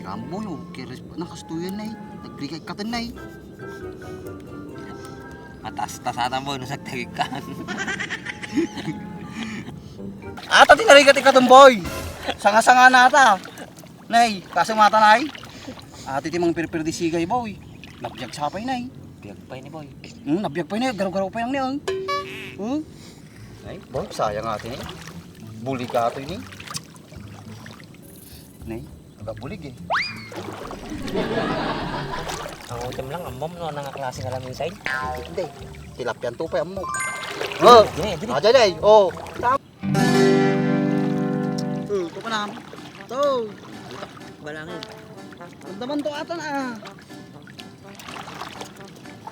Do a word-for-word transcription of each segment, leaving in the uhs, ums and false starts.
Rambo yo, kiris pa na kastoyan na eh. Nagbrikay ka na eh. Matas-tas ata, boy, no sagtagik ka. Ata ti narigat ikaton, boy. Sanga-sanga na ata. Nay, kaso mata, nay. Ati ti mangpirpir di sigay, boy. Nabiyag sapay, nay. Biyag pa ini, boy. Hmm, nabiyag pa ini, garo-garo pa ini, oh. Hmm? Ay, boy, sayang ati ni. Bulig ka ito ini. Nay, nagabulig eh. Ang utem lang, ammom no, anang klase nga lamisay? Hindi. Tilapia to pa, ammo. Oh, Dili, dili. Aja, day. Oh. Hmm, ito pa na. Ito. Balangin. Damdaman to ata na.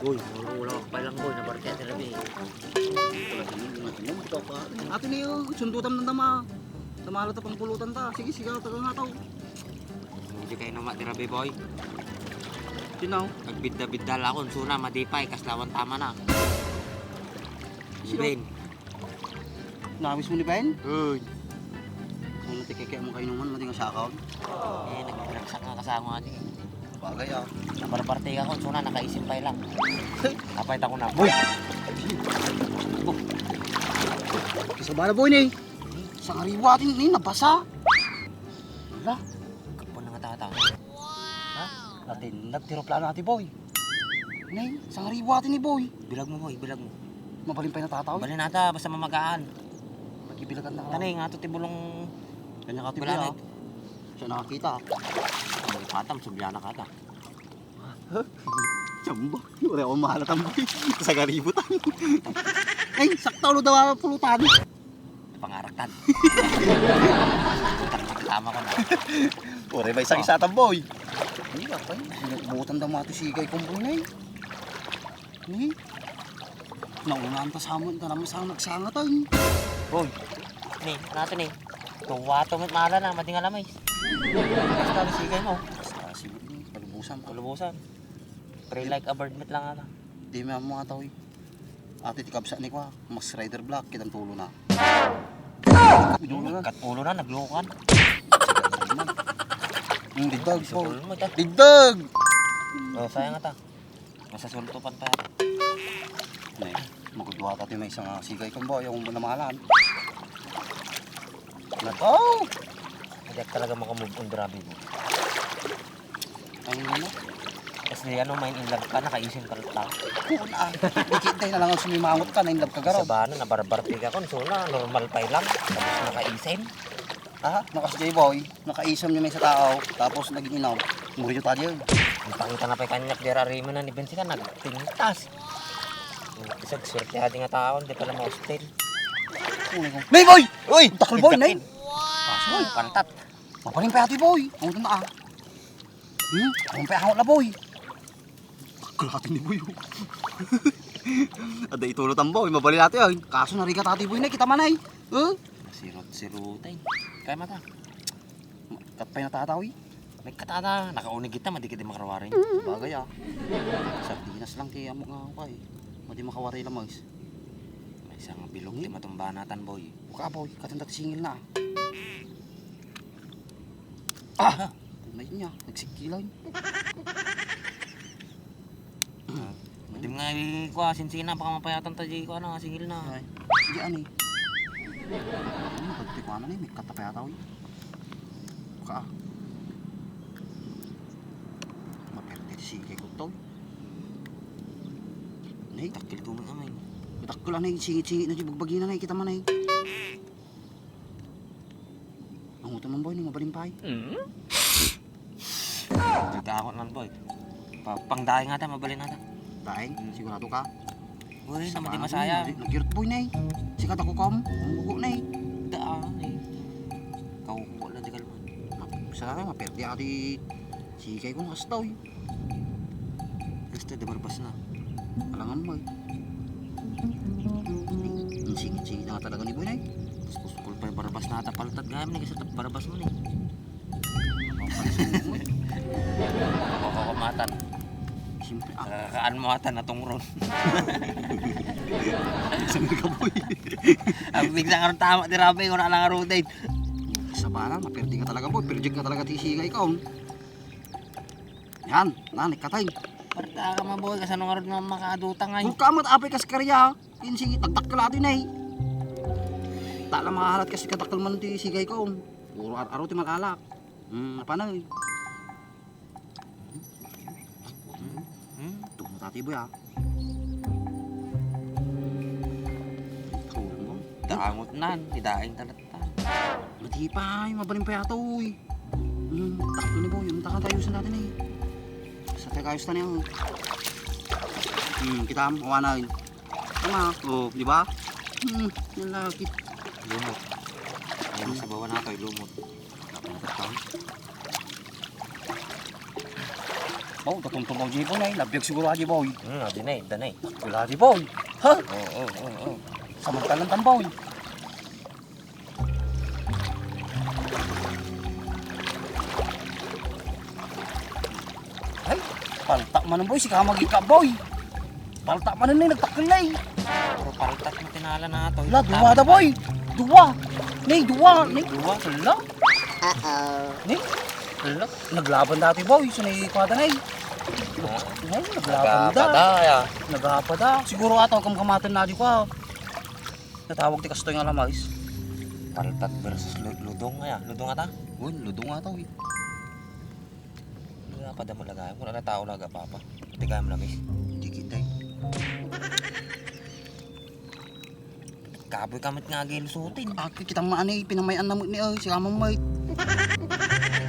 Uy, wala, wala ka pa lang, boy. Nabarkete na, eh. Wala ka nang inom, ito pa. Ato ni, oh, sundutan ng dama. Damala ta pang pulutan ta. Sige, sige, taga nga tao. Hindi kayo naman tira, boy. Sino? Nagbidda-bidda lang ako, suna, madipay, kaslawan tama na. Sino? Ben. Namiss mo ni Ben? Uy. Ano ti kaya mo kayo naman, mating asakaw? Eh, nag-, nagsak nga kasama nga di. Bagay ah. Nabarbartay ako, suna, nakaisim pa lang. Apay ta ko na. Boy! Isa ba na, boy, ni? Sa ngariwa, ni, nabasa. Wala. Kapon na nga tata. Ha? Natin, nagtiroplano ati, boy. Nay, sangariwa ti ni boy. Bilag mo, boy, bilag mo. Mabalin pa yung natataw? Balin nata, basta mamagaan. Pagbibilagan na. Tanay, nga to ti bulong. Kanya ka ti Wala bulong. Siya nakakita. Ang ipatam, subyana ka ta. Chamba, wala akong mahalat ang boy. Sa gaributan. Ay, sakto, lo daw ang pulutan. Pangaraktan. Tama ka na. Pure, may isang Oh. Isatan, boy. Hindi nga, boy. Butan daw mga tusigay kong boy na eh. Ni? Naunaan ta sa amon, ta naman sa nagsangatan. Boy. Ni, nato ni. Tuwa to met mala na, mading alamay. Basta sigay mo. Basta sigay mo, palubusan pa. Palubusan. Pray like a bird met lang ata. Di mo mo ataw eh. Ati ti kabsa ni kwa, mas rider black, kitang tulo na. Tulo na. Katulo na, naglukan. Ang digdag, Paul. Siguro mo ito. Digdag! Oh, sayang ata. Masasultupan pa. Nay, magudwa ka ti may isang sigay kong boy, yung namalan. Nat-, oh! Hindi talaga makamove on, grabe mo. Ang ano? Kasi ano, may in love ka, nakaisin ka lang. Oo na. Ikintay na lang ang sumimangot ka, na in love ka, garo. Sa bana, nabarbarti ka, kung suna, normal pa lang. Tapos nakaisin. Ha? Nakas J-boy, nakaisam niya may sa tao, tapos naging inaw. Muriyo tayo. Ang pangita na pa kanyak, dira rimo na ni Bensi ka, nagpintas. Isag swerte adi nga tao, hindi pala ma-hostel. Nay, boy! Uy! Takal, boy, nay! Uy, pantat. Mapaling pa ati, boy. Ang utang na, ah. Hmm? Ang pa ako na, boy. Kalahati ni boy, oh. Ada itulo tambo, eh, mabali natin, ay. Kaso narigat ati, boy, na kita man, ay. Huh? Sirot-sirotay. Kaya mata. Katpay na tataw, eh. May katata, nakaunig kita, madi ka di makarawari. Bagay, ah. Sardinas lang kaya mo nga ako, eh. Madi makawari lang, mais. May isang bilog, di matumba natan, boy. Buka, boy. Katanda ti singil na. Ah! Tunay niya, nagsigkilay. Ah, madi nga, eh, kuha, sinsina, baka mapayatan ta di, kuha na, singil na. Ay, di ani. Ano, pagti kuha na ni, may katapayataw, eh. Buka, ah. Maperte, sige, kutong. Nay, takil tumang amay. Takil, anay, singit-singit na di bagbagi na, nay, kita man, nay. Ang utang man, boy, ni mabalin pa, eh. Dagdakot man, boy. Pa-, pangdaing ata, mabalin ata. Daing? Hmm. Sigurado ka? Uy, sa naman di mga masaya. Nag-, nag-, boy, nay. Sikat ako, kom. Ang buko, nay. Daan, eh. Kaukupo lang, di kalman. Map-, sa, maperde ako di sigay ko, hasta, eh. Basta, dumarbas na. Alangan mo, eh. Ay, ang singit-singit na nga talaga ni Boy, nay. Tapos, gusto ko pa yung barbas na ata, paltad nga, may nagkasatap barbas mo, eh. Ako, ako, matan. Siyempre, ah. Kakaan mo ata, natungron. Saan ka, Boy? Ang bigla nga ron tama, di rabi, wala lang nga routine. Sa bala, mapirdi ka talaga, Boy. Pirjik ka talaga, ti sigay ka, oh. Yan, na, naikatay. Parta ka, Maboy, kasano ngarud nga makaadutang ay? Kung kamat apay kas karya, insi, tagdakkel ati na eh. Tala mahalat kasi kadakkel man ti sigay ko. Puro ar-, aro ti malalak. Hmm, napano eh. Hmm? Tumo tati boy ah. Tumo. Dangot nan, idaing talaga. Matipay, mabalin pa yata, uy. Hmm, takto ni boy, yung taka tayo sa natin eh. Sa tayo ayos na niya, oh. Hmm, kita mo, awana yun. Tama, oh, di ba? Hmm, yung lagi. Lumot. Yung sa baba na to, lumot. Tapos na to. Oh, tatumtumaw di boy, ay. Nabiyag siguro di boy. Hmm, adi na eh, adi na eh. Wala di boy. Ha? Oo, oo, oo, oo. Samantalang tamboy. Ay, palta man boy, sika magika boy. Palta man ni nagtakkel na eh. Pero paltak mo tinala na to. La, duwa da boy. Duwa. Ni, duwa. Ni, duwa. Hala. Ni, hala. Naglaban dati boy, sa naikwata na eh. Ay, naglaban da. Nagapa da, ya. Nagapa da. Siguro ato, kamkamatan na di ko ah. Natawag ti kastoy nga lamais. Paltat versus lu-, ludong nga ya. Ludong ata? Wen, ludong ata, uy. Nga pa damo lagay. Kung ano tao laga, papa. Pati kaya mo lamis. Di kita eh. Kaboy kamit nga agil sutin. Aki, kita maanay, pinamayan na mo ni, ay, si Amang Mike.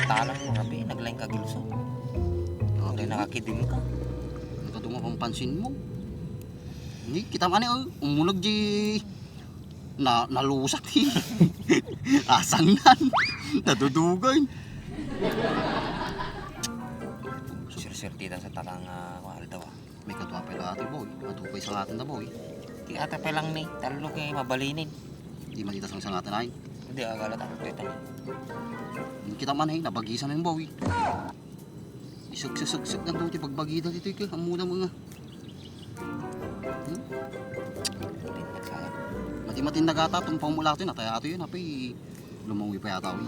Talang mo, abi, naglaing ka gilso. Abi, nakakidim ka. Nakadunga pang pansin mo. Ni, kita maanay, ay, umulag di Na, nalusak ti asangnan. Nadudugay. Sirsirtita sa takang, ah, aldaw, ah. May kadua pay la ati, boy. Madupay sangatan da, boy. Ti ata pay lang ni, tallo kay mabalinin. Di matita sang sangatan ay. Hindi, agala tallo ito ni. Kita man ay, nabagisan na yung boy. Isugsusugsug na ti pagbagida dito, ikaw. Ang muna mga. Hmm? Mati-matin na gata, tumpang mula ito, nataya ito yun, api, lumawi pa yata, uy.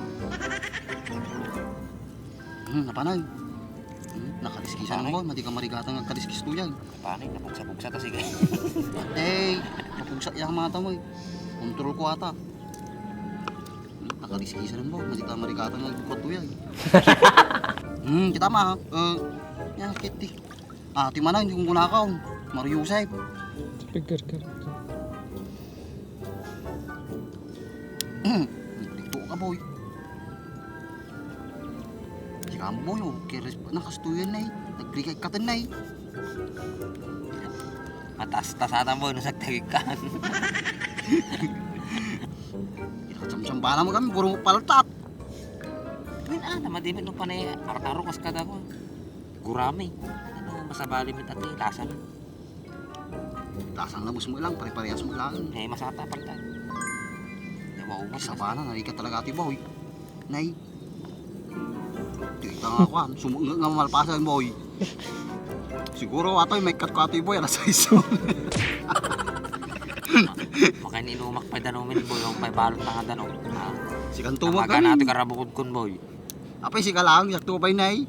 Hmm, napanay. Hmm, nakaliskisan mo, mati ka marigatan ng kaliskis to yan. Napanay, napugsa-pugsa ta, sige. Eh, napugsa yung mata mo, eh. Control ko ata. Hmm, nakaliskisan mo, mati ka marigatan ng kutuyay. Hmm, kita ma, eh, yan, Kitty. Ah, ti mana, hindi kong kunakaw. Mario Joseph. Pigkar-kar. Dito ka, boy. Di ka mo, boy, oh. Kaya res-, nakastuyan na eh. Nagkrikay ka na eh. Mataas-taas ata, boy, nung sagtagig ka. Ikaw, tsamtsambahan mo kami, puro paltat. Well, ah, namadimit no panay ar-aro kas kada ko. Gurami. Ano, masabali mit ati, lasa na. Lasang labos mo lang, pare-parehas mo lang. Eh, masata, palta. Yawa, umas. Sabana, narigat talaga ati, boy. Nay. Di ka nga, kwan, sumu-, nga, nga malpasan, boy. Siguro, atoy, may cut ko atoy, boy, alas sais. Makaninumak pa dano, min, boy, ang pay balot na nga dano. Ah. Sikan tumag kami. Napagan natin karabukod kun, boy. Apay, sika lang, yak tupay, nay.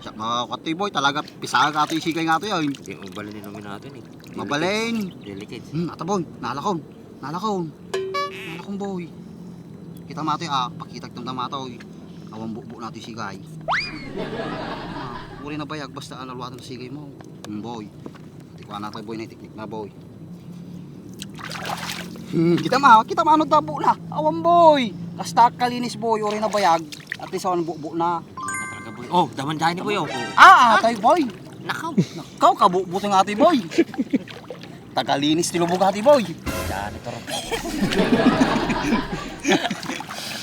Siya, mga katoy, boy, talaga, pisaga atoy, sigay nga atoy, ay. Di, mabalin ni namin natin, eh. Mabalin. Delicate. Hmm, ata, boy, nalakon. Nalakon. Nalakon, boy. Kita matoy, ah, pakitag tamtama to, oy. Awan bukbok natin sigay. Ah, uri na bayag, basta analuatan na sigay mo. Hmm, boy. Tikwa na to, boy, na teknik na, boy. Hmm, kita ma, kita ma, ano tabo na? Awan, boy. Kasta kalinis, boy, uri na bayag. At least, awan bukbok na. Talaga, boy. Oh, daman dyan ni, boy, oh. Ah, atay, boy. Nakaw. Nakaw, kabukbok nga atoy, boy. Tagalinis ti lubog ati, boy. Janitor.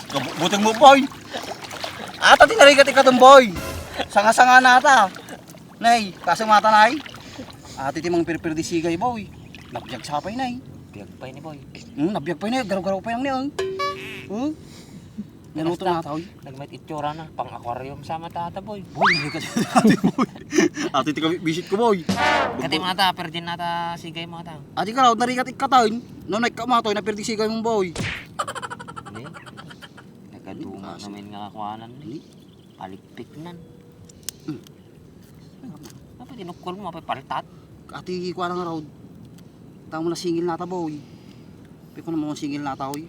Kabuteng mo, boy. Ata ti narigat ikaton, boy. Sanga-sanga nata. Nay, kaso mata, nay. Ati ti mangpirpir di sigay, boy. Nabiyag sapay, nay. Biyag pay ni, boy. Hmm, nabiyag pay, nay. Garo-garo pay lang ni, oh. Hmm? Naluto na, taoy. Nagmait itsura na, pang aquarium sa mata ata, boy. Boy, narigat ati, boy. Ati ti kami visit ko, boy. Kati mata, perdin nata, sigay mata. Ati ka raw, narigat ikatan. No, naik ka matoy, napirdi sigay mong boy. Ni? Nagkaduma namin nga kakuanan, ni? Palikpik nan. Hmm. Mapay tinukkol mo, mapay paltat. Ati, kuana nga raw. Tamo na singil nata, boy. Piko na mo singil nata, oy.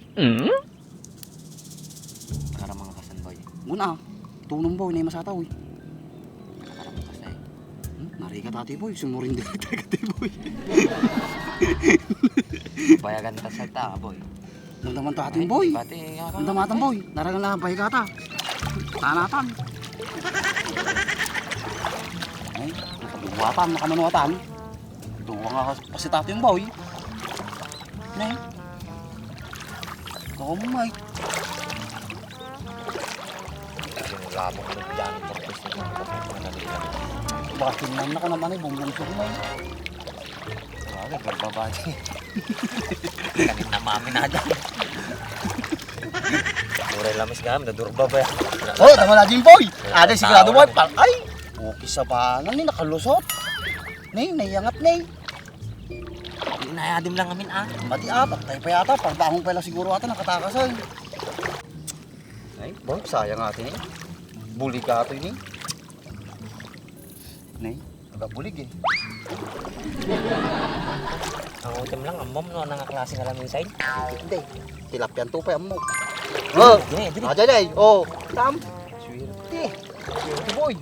Para mga kasan, boy. Guna, tunong, boy, na masata, oy. Para mga kasay. Hmm? Narigat ati, boy. Sumurin di ati, boy. Bayagan ta sa ta, boy. Nanda man ta atin, boy. Bati, nga ka, Nanda matan, boy. Naragan na, bay kata. Tanatan. Ay, nakaduwatan, nakamanuatan. Duwa nga kasi tatin, boy. Ne? Oh my. Labok na dyan, purpose na dyan. Bakit man ako naman ay bumbong sa kumay? Wala, durba ba di? Kanin na mami na dyan. Muray lamis nga, nadurba ba yan? Oh, tama na, Jimboy. Ada sigurado mo, pal-, ay. Okay sa pa, nani nakalusot. Nay, naiyangat, nay. Inayadim lang amin, ah. Mati, ah, patay pa yata. Pagbangon pa lang siguro ata, nakatakas, ay. Ay, boy, sayang ata ni. Bulig ka ata ni. Nay, nagabulig eh. Ang utim lang, amom, no, nang klase nga lamin sa'yo. Hindi. Tilapia to pa, ammo. Oh, Dine, dine. Ada, day. Oh, tam. Swerte. Swerte, boy.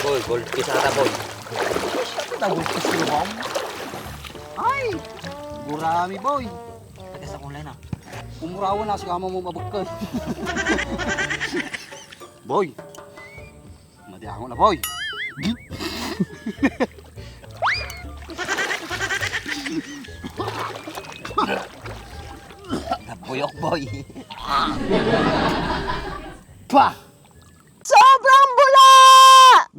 Boy, gold piece ata, boy. Siyempre, double piece yun, ma'am. Ay, gurami, boy. Tagas akong line, ah. Umurawan na, sigama mo mabukkan. Boy. Madiango na, boy. Nabuyok, boy. Pah! Sobrang bula!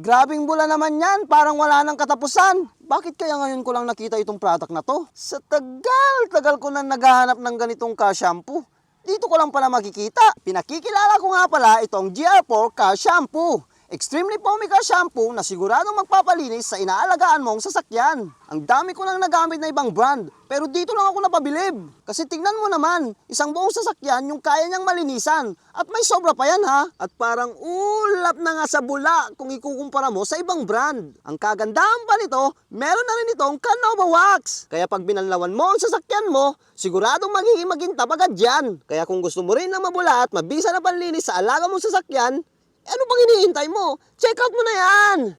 Grabing bula naman yan, parang wala nang katapusan. Bakit kaya ngayon ko lang nakita itong product na to? Sa tagal-tagal ko na naghahanap ng ganitong ka-shampoo. Dito ko lang pala makikita. Pinakikilala ko nga pala itong G R four Ka Shampoo. Extremely foamy ka shampoo na siguradong magpapalinis sa inaalagaan mong sasakyan. Ang dami ko nang nagamit na ibang brand, pero dito lang ako napabilib. Kasi tingnan mo naman, isang buong sasakyan yung kaya niyang malinisan. At may sobra pa yan, ha? At parang ulap na nga sa bula kung ikukumpara mo sa ibang brand. Ang kagandahan pa nito, meron na rin itong Canova Wax. Kaya pag binanlawan mo ang sasakyan mo, siguradong magiging magintab agad yan. Kaya kung gusto mo rin ng mabula at mabisa na panlinis sa alaga mong sasakyan, eh, ano pang hinihintay mo? Check out mo na yan!